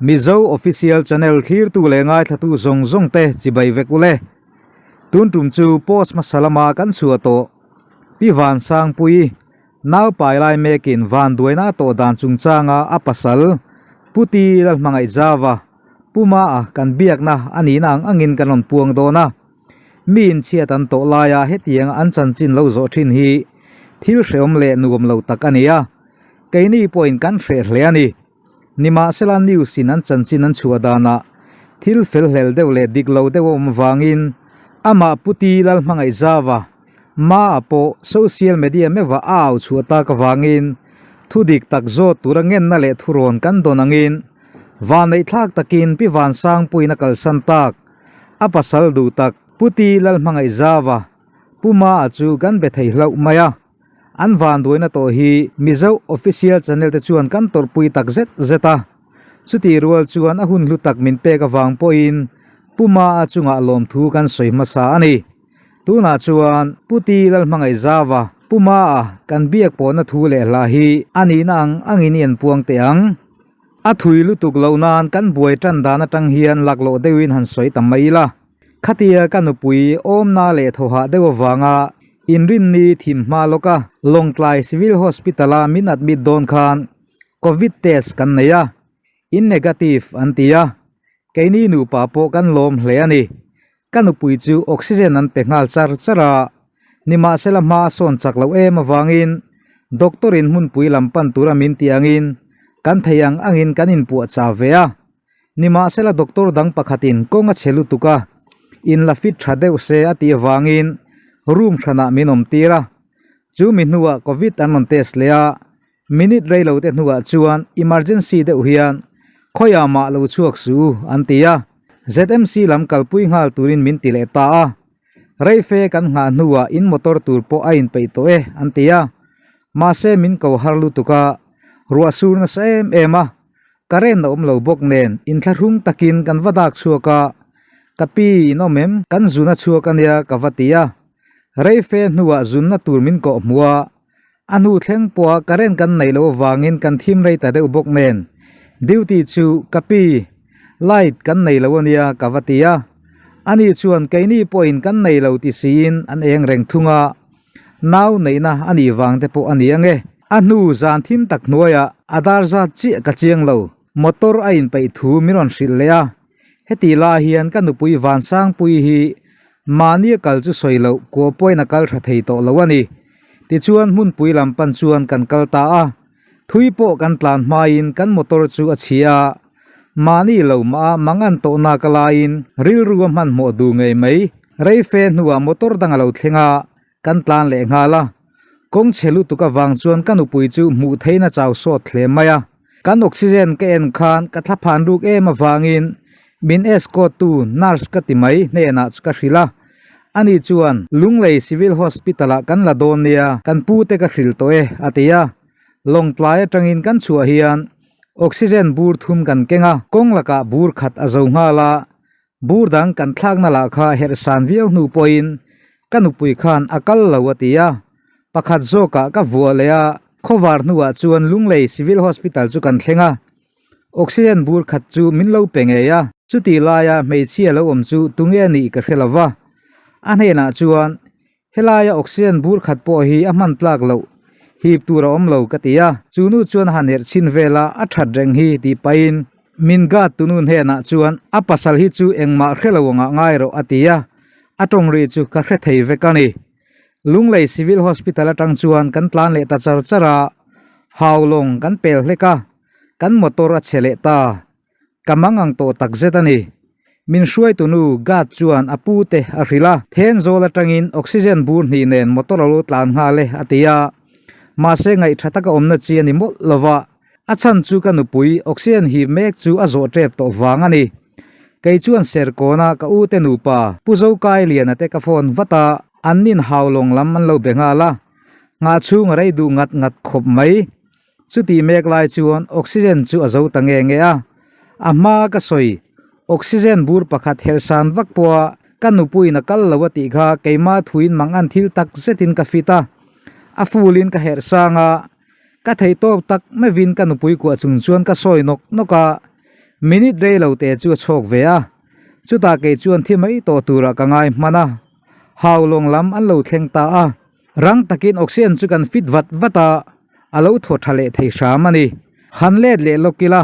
Mizo Official Channel thlirtu leh ngaithlatu zawng zawng te chibai vek ule. Tun tum chu post hmasa lama kan chhuah tawh Pi Vansangpuii nau pai lai mekin vanduaina a tawh dan chungchanga a pasal Pu Ti Lalhmangaihzava Puma a kan biakna a nihna ang angin kan rawn puang dawn a. Mi inchhiat an tawh laia hetianga an chanchin lo zawh thin hi thil hrehawm leh nuam lo tak a ni a, keini pawhin kan hreh hle a ni. Nimahsela news in an chanchin an chhuah danah thil fel hlel deuh leh dik lo deuh a awm avangin amah Puti Lalhmangaihzava Ma-a pawh social media meuhah a au chhuah tak avangin thu dik tak zawt tura ngenna leh thurawn kan dawn angin vanneihthlak takin Pi Vansangpuiin a kalsan tak A pasal duh tak Puti Lalhmangaihzava Pu Ma-a chu kan be thei hlauh mai a, an vanduaina tawh hi Mizo Official Channel te chuan kan tawrhpui tak zet zet a. Chutih rual chuan a hun hlu tak min pek avang pawhin Pu Ma-a chungah lawmthu kan sawi hmasa a ni. Tunah chuan Puti Lalhmangaihzava Pu Ma-a kan biak pawhna thu leh hla hi a nihna ang angin i enpuang teh ang. A thui lutuk loh nan kan buai tan dan atang hian laklawh deuhin han sawi ta mai ila. Khatia ka nupui awmna leh thawhah deuh avanga inrinni thim hma lawka Lawngtlai Civil Hospital-a min admit dawn khan Covid test kan nei a, in negative an ti a, keini nupa pawh kan lawm hle a ni. Ka nupui chu oxygen an pe nghal char char a, nimahsela hma a sawn chak loh em avangin doctor in hmunpui lam pan tura min tih angin kan thei ang angin kan inpuahchah ve a. Nimahsela doctor dang pakhatin kawng a chhe lutuk a, in la fit tha deuh se a tih avangin room hranah min awm tir a. Chu mi hnuah covid an rawn test leh a, Minute rei lo te hnuah chuan emergency deuh hian khawiah mah lo chhuak suh u an ti a, ZMC lam kalpui nghal turin min ti leh ta a. Reife kan nghah hnuah in motor tur pawh a inpeih tawh e an ti a, mahse min ko har lutuk a, ruah sur nasa em em a, current a awm lo bawk nen inthlahrung takin kan va dak chhuak a, ka pi in awm em kan zun a chhuak ania ka va ti a, reife hnuah zunna tur min kawh hmuh a, A hnu thleng pawha current kan neih loh avangin kan thim rei ta deuh bawk nen duty chu ka pi light kan nei lo ania ka va ti a, ani chuan keini pawhin kan nei lo ti siin an eng reng thung a, nau neihna a nih vang te pawh a ni ange. A hnu zan thim tak hnuaiah a dar zat chiah ka chiang lo, motor a inpeih thu min rawn hrilh leh a, heti lai hian ka nupui Vansangpuii hi mahnia kal chu sawi loh kua pawhin a kal tha thei tawh lo a ni. Tichuan hmunpui lam pan chuan kan kal ta a, thui pawh kan tlan hmain kan motor chu a chhia a, mahni lo mah a mangan tawhna ka laiin rilru a hmanhmawh duh ngei mai. Reife hnuah motor dang a lo thleng a, kan tlan leh nghal a, kawng chhe lutuk avang chuan ka nupui chu hmuh theihna chau sawt hle mai a, kan oxygen ka en khan ka thla phan ruk em avangin min escort tu nurse ka ti mai hnenah chu ka hrilh a, ani chuan Lunglei Civil Hospital ah kan la dawn nia kan pu te ka hrilh tawh e a ti a, Lawngtlai atangin kan chhuah hian oxygen bur thum kan keng a, kawng lakah bur khat a zo nghal a, Bur dang kan thlakna lah kha herh san viau hnu pawhin ka nupui khan a kal lo a ti a, pakhat zawkah ka vuah leh a, khawvar hnuah chuan Lunglei Civil Hospital chu kan thleng a, oxygen bur khat chu min lo pe ngei a, chutih laia hmeichhia lo awm chu tunge a nih ka hre lo va, a hnenah chuan Helaia oxygen bur khat pawh hi a hman tlak loh, hip tur a awm lo ka ti a, chu nu chuan a han herh chhin vel a, a that reng hi tih pahin min guard tunu hnenah chuan a pasal hi chu engmah hre lo angah ngai rawh a ti a, a tawng ri chu ka hre thei vek a ni. Lunglei Civil Hospital atang chuan kan tlan leh ta char char a, Haulawng kan pel hlek a, kan motor a chhe leh ta. Ka mangang tawh tak zet a ni. Min hruaitunu guard chuan a pu te a hrilh a, Thenzawl atangin oxygen bur hnih nen motor a lo tlan nghal e a ti a. Mahse ngaihtha taka awmna chi a ni mawlh lo va, a chhan chu ka nupui oxygen hip mek chu a zawh tep tawh vang a ni. Kei chuan Serkawna ka u te nupa Pu Zokailiana te ka phone vat a, an nin Haulawng lam an lo be nghal a, nghah chhung a rei duh ngat ngat khawp mai. Chutih mek lai chuan oxygen chu a zo ta nge nge a, a hma ka sawi oxygen bur pakhat herh san vak pawha ka nupuiin a kal lo a tih kha keimah thuin mang an thil tak zetin ka fit a, a full in ka herh sang a, ka theihtawp tak meuhin ka nupui kuah chung chuan ka sawi nawk nawk a. Minute rei lo te chu a chhawk ve a, chutah kei chuan thi mai tawh turah ka ngai hman a. Haulawng lam an lo thleng ta a, rang takin oxygen chu kan fit vat vat a, a lo thaw tha leh thei hram a ni. Han let leh lawk ila,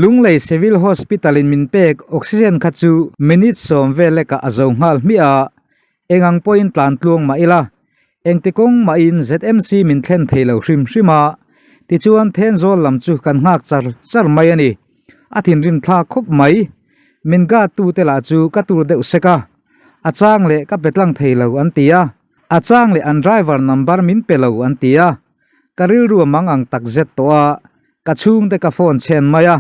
Lunglei Civil Hospital in min pek oxygen kha chu minute sawm vel lekah a zo nghal hmiah a, eng ang pawhin tlan tluang mah ila, engti kawng mahin ZMC min thlen thei lo hrim hrim a, tichuan Thenzawl lam chu kan nghak char char mai a ni. A thinrim thlak khawp mai. Min guard tute lah chu ka tur deuh sek a, a chang leh ka pe tlang thei lo an ti a, a chang leh an driver number min pe lo an ti a, ka rilru a mang ang tak zet tawh a, ka chhungte ka phone chhen mai a,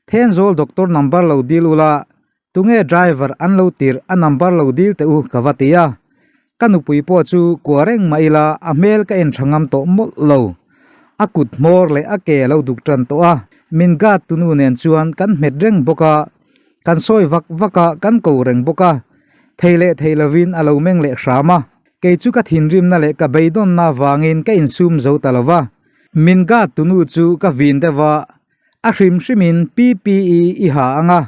Thenzawl doctor number lo dil ula, tunge driver an lo tirh a number lo dil teh u ka va ti a, ka nupui pawh chu kua reng mah ila a hmel ka en tha ngam tawh mawlh lo, a kut hmawr leh a ke a lo duk tan tawh a, min guard tunu nen chuan kan hmet reng bawk a, kan sawi vak vak a, kan ko reng bawk a, thei leh thei lovin a lo meng leh hram a. Kei chu ka thinrimna leh ka beidawnna avangin ka insum zo ta lo va, min guard tunu chu ka vin deuh a, a hrim hrimin PPE i ha ang a,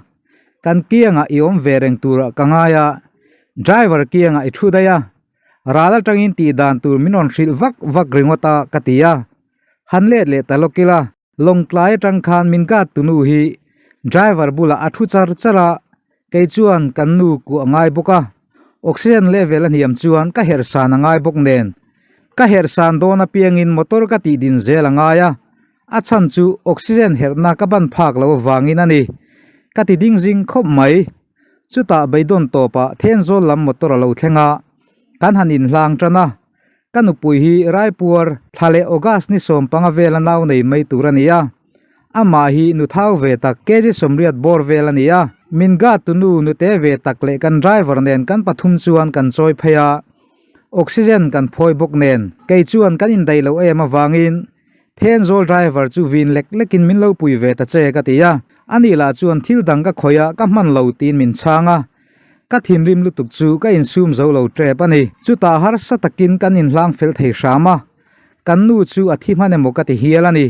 kan kiangah i awm ve reng turah ka ngai a, driver kiangah i thu daih a, ral atangin tih dan tur min rawn hrilh vak vak ringawt a ka ti a, han let leh ta lawk ila. Lawngtlai atang khan min guard tunu hi driver bulah a thu char char a, kei chuan kan nu kuh a ngai bawk a, oxygen level a hniam chuan ka herh san a ngai bawk nen. Ka herh san dawn apiangin motor ka tih din zel a ngai a, a chhan chu oxygen herhna ka ban phak lo avangin a ni. Ka ti ding zing khawp mai. Chutah beidawn tawpah Thenzawl lam motor a lo thleng a, kan han inhlang tan a. Ka nupui hi Raipuar thla leh August ni 15 vela nau nei mai tur a ni a. Amah hi nu thau ve tak kg 80 bawr vel a ni a. Min guard tu nu nute ve tak leh kan driver nen kan pathum chuan kan chawi phei a. Oxygen kan phawi bawk nen kei chuan kan indaih loh em avangin Thenzawl driver chu vin lek lekin min lo pui ve ta che ka ti a. Ani lah chuan thil dang ka khawih a ka hman lo tiin min chhang a. Ka thinrim lutuk chu ka insum zo lo tep a ni. Chutah harsa takin kan inhlang fel thei hram a, kan nu chu a thi hman emaw ka ti hial a ni.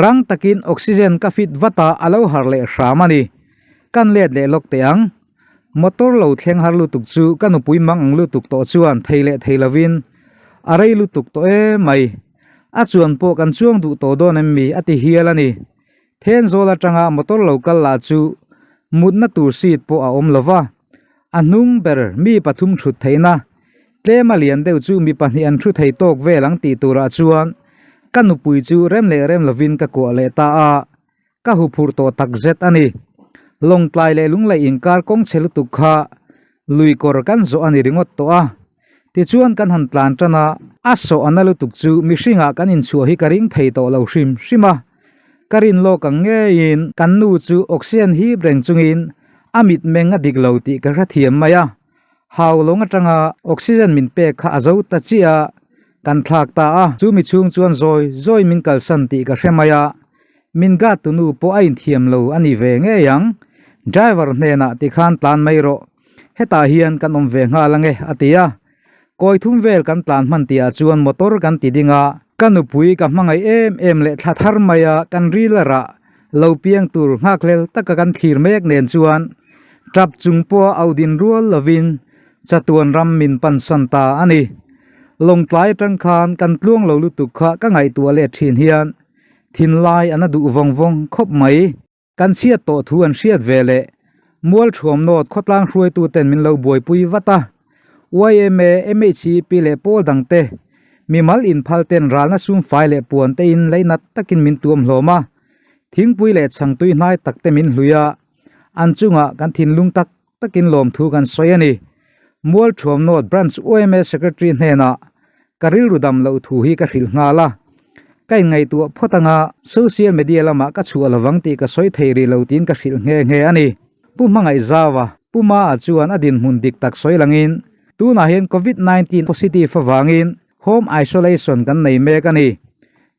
Rang takin oxygen ka fit vat a, a lo harh leh hram a ni. Kan let leh lawk teh ang. Motor lo thleng har lutuk chu ka nupui mang ang lutuk tawh chuan thei leh thei lovin a rei lutuk tawh em mai. A chuan pawh kan chuang duh tawh dawn em mi a ti hial a ni. Thenzawl atanga motor lo kal lah chu mutna tur seat pawh a awm lova, a hnung ber mi pathum thut theihna tlema lian deuh chu mi pahnih an thu thei tawk vel ang tih turah chuan ka nupui chu rem leh rem lovin ka kuah leh ta a, ka huphurh tawh takzet a ni. Lawngtlai leh Lunglei inkar kawng chhe lutuk kha lui kawr kan zawh a ni ringawt tawh a, tichuan kan han tlan tan a, a sawh a na lutuk chu mihringah kan inchhuah hi ka ring thei tawh lo hrim hrim a, ka rin lawk ang ngeiin kan nu chu oxygen hip reng chungin a mitmeng a dik lo tih ka hrethiam mai a, hau lawng atanga oxygen min pek kha a zo ta chiah a, kan thlak ta a, chu mi chhung chuan zawi zawi min kalsan tih ka hre mai a, Min guard tunu pawh a inthiam lo a ni ve ngei ang. Driver hnenah tikhan tlan mai rawh. Hetah hian kan awm ve nghal ange a ti a. Kawi thum vel kan tlan hman tihah chuan motor kan ti ding a. Ka nupui ka hmangaih em em leh thla thar mai a kan ril a rah lo piang tur nghakhlel taka kan thlir mek nen chuan tap chung pawha au din rual lovin chatuan ram min pansan ta a ni. Lawngtlai atang khan kan tluang lo lutuk kha ka ngaihtuah let thin hian Thinlai an a duh vawng vawng khawp mai. Kan chhiat tawh thu an hriat ve leh Mual Thuam North khawtlang hruaitu ten min lo buaipui vat a. Yma, MHEP leh pawl dang te mimal inphal ten ralna sum fai leh puan te in leinat takin min tuam hlawm a. Thingpui leh chhangtui hnai tak te min hlui a. An chungah kan thinlung tak takin lawmthu kan sawi a ni. Mual Thuam North Branch yma Secretary hnenah ka rilru dam loh thu hi ka hrilh nghal a. Ka inngaihtuah phawt anga social media lamah ka chhuah lovang tih ka sawi thei rih lo tiin ka hrilh nghe nghe a ni. Pu Hmangaihzaua, Pu Maa chuan a dinhmun dik tak sawi langin tunah hian Covid 19 positive avangin Home isolation kan nei mek a ni.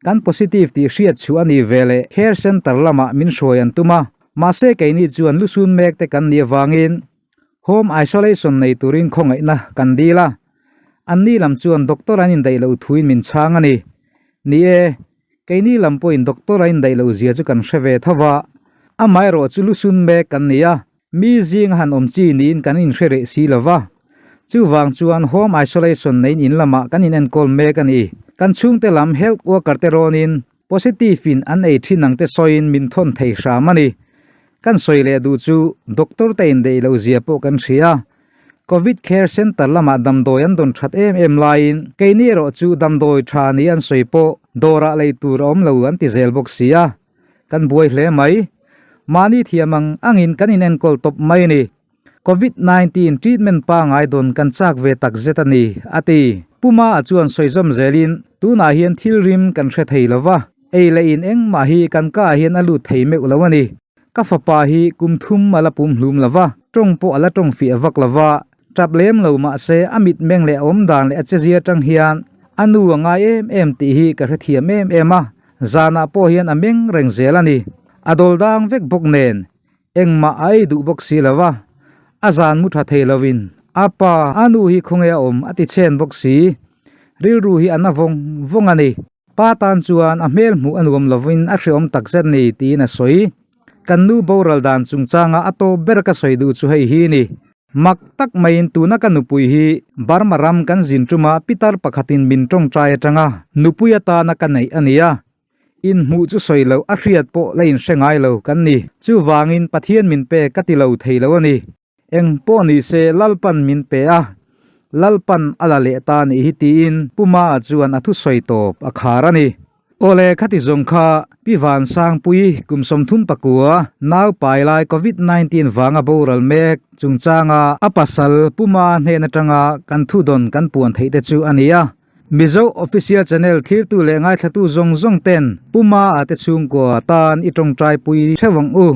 Kan positive tih hriat chhuah a nih veleh care centre lamah min hruai an tum a. Mahse keini chuan lusun mek te kan nih avangin home isolation nei turin khawngaihna kan dil a. Anni lam chuan doctor an indaih loh thuin min chhang a ni. Ni e, keini lam pawhin doctor a indaih loh zia chu kan hre ve tho va. Amaherawh chu lusun mek kan ni a, mi zinga han awm chi niin kan inhre reh si lo va. Chuvang chuan home isolation neiin in lamah kan inenkawl mek a ni. Kan chhungte lam health worker te rawnin positive in an ei thin ang te sawiin min thawn thei hram a ni. Kan sawi leh duh chu doctor te indeih loh zia pawh kan hria. Covid Care Centre lamah damdawi an dawn that em em laiin keini erawh chu damdawi tha ni an sawi pawh dawrah lei tur a awm lo an ti zel bawk si a, kan buai hle mai. Mahni thiam ang angin kan inenkawl tawp mai a ni. Covid 19 treatment pangai dawn kan chak ve tak zet a ni, a ti. Pu Ma'a chuan sawi zawm zelin, Tunah hian thil rim kan hre thei lo va, ei leh in engmah hi kan kaah hian a lut thei meuh lo a ni. Ka fapa hi kum thum a la pum hlum lo va, tawng pawh a la tawng fiah vak lo va, tap lem lo mah se a mitmeng leh a awmdan leh a chezia atang hian a nu a ngai em em tih hi ka hrethiam em em a, zanah pawh hian a meng reng zel a ni. A dawl dang vek bawk nen engmah a ei duh bawk si lo va, a zan mu tha thei lovin a pa a nu hi khawnge a awm a ti chhen bawk si, rilru hi a na vawng vawng a ni. Pa tan chuan a hmel hmuh a nuam lovin a hreawm takzet ni tiin a sawi. Kan nu boral dan chungchanga a tawp ber ka sawi duh chu hei hi ni. Mak tak maiin tuna ka nupui hi Burma ram kan zin tuma pitar pakhatin min tawngtai atanga nupui atana ka neih a ni a. Inhmuh chu sawi loh a hriat pawh la inhre ngai lo kan ni. Chuvangin Pathian min pek ka ti lo thei lo a ni. Eng pawh ni se Lalpan min pe a, Lalpan a la leh ta nih hi tiin Pu Maa chuan a thusawi tawp a khar a ni. Awle khati zawng kha Pi Vansangpui kum 34 nau pai lai Covid 19 vanga boral mek chungchanga a pasal Pu Maa hnen atanga kan thudawn kan puan theih te chu a ni a. Mizo Official Channel thlirtu leh ngaithlatu zawng zawng ten Pu Maa te chhungkua tan i tawngtaipui theuh ang u.